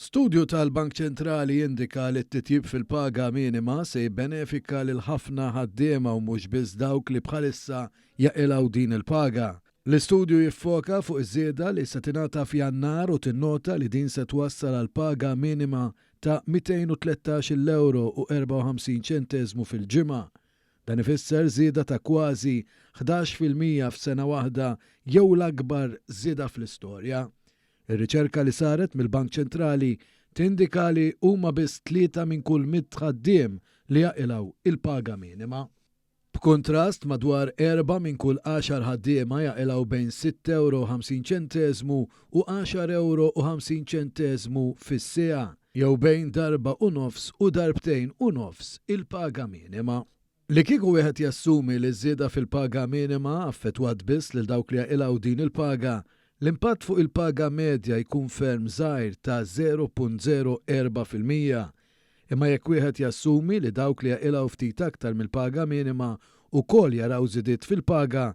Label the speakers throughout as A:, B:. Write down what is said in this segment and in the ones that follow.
A: Studju tal-Bank Ċentrali jindika li t-titjib fil-paga minima se jibbenefika lil ħafna ħaddiema u mhux biss dawk li bħalissa jaqilgħu din il-paga. L-istudju jiffoka fuq iż-żieda li se tingħata f'Jannar u tinnota li din se twassal għal paga minima ta' 213-il ewro u 54 ċenteżmu fil-ġimgħa. Dan ifisser żieda ta' kważi 11% f'sena waħda jew l-akbar żieda fl-istorja. Ir-riċerka li saret mill-Bank Ċentrali tindika li huma biss tlieta minn kull mitt ħaddiem li jaqilgħu il-paga minima. B'kuntrast, madwar erbgħa minn kull għaxar ħaddiema jaqilgħu bejn sitt ewro u 50 ċenteżmu u għaxar ewro u 50 ċenteżmu fis-siegħa, jew bejn darba u nofs u darbtejn u nofs il-paga minima. Li kieku wieħed jassumi li ż-żieda fil-paga minima affettwat biss lil dawk li jaqilgħu din il-paga, l-impatt fuq il-paga medja jkun ferm żgħir ta' 0.04%. Imma jekk wieħed jassumi li dawk li jaqilgħu ftit aktar mill-paga minima wkoll jaraw żidiet fil-paga,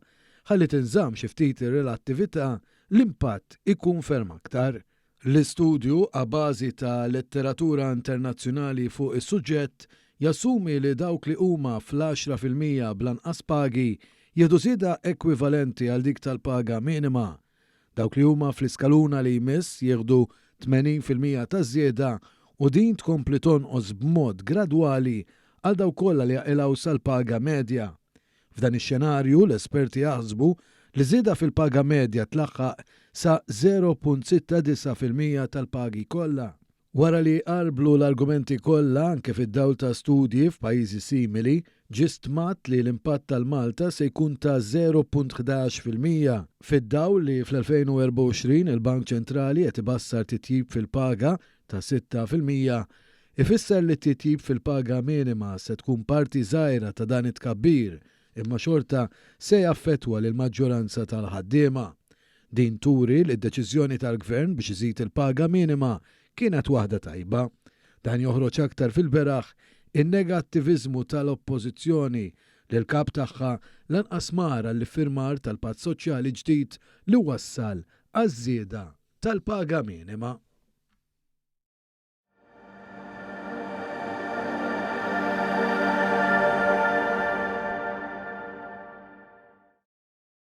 A: ħalli tinżamm xi ftit ir-relattività, l-impatt ikun ferm aktar. L-istudju, a bażi ta' letteratura internazzjonali fuq is-suġġett, jassumi li dawk li huma fl-10% bl-anqas pagi jieħdu żieda ekwivalenti għal dik tal-paga minima. Dawk li huma fl-iskaluna li jmiss jieħdu 80% taż-żieda u din tkompli tonqos b'mod gradwali għal dawk kollha li jaqilgħu sal-paga medja. F'dan ix-xenarju, l-esperti jaħsbu li żieda fil-paga medja tlaħħaq sa 0.69% tal-pagi kollha. Wara li għarblu l-argumenti kollha, anke fid-dawl ta' studji f'pajjiżi simili, ġie stmat li l-impatt għal Malta se jkun ta' 0.11%. Fid-dawl li fl-2024 il-Bank Ċentrali qed ibassar titjib fil-paga ta' 6%, ifisser li t-titjib fil-paga minima se tkun parti żgħira ta' dan it-tkabbir, imma xorta se jaffettwa lill-maġġoranza tal-ħaddiema. Din turi li d-deċiżjoni tal-Gvern biex iżid il-paga minima kienet waħda tajba. Dan joħroġ aktar fil-beraħ in-negattiviżmu tal-Oppożizzjoni li l-Kap tagħha lanqas mar għall-iffirmar tal-Patt Soċjali ġdid li wassal għaż-żieda tal-paga minima.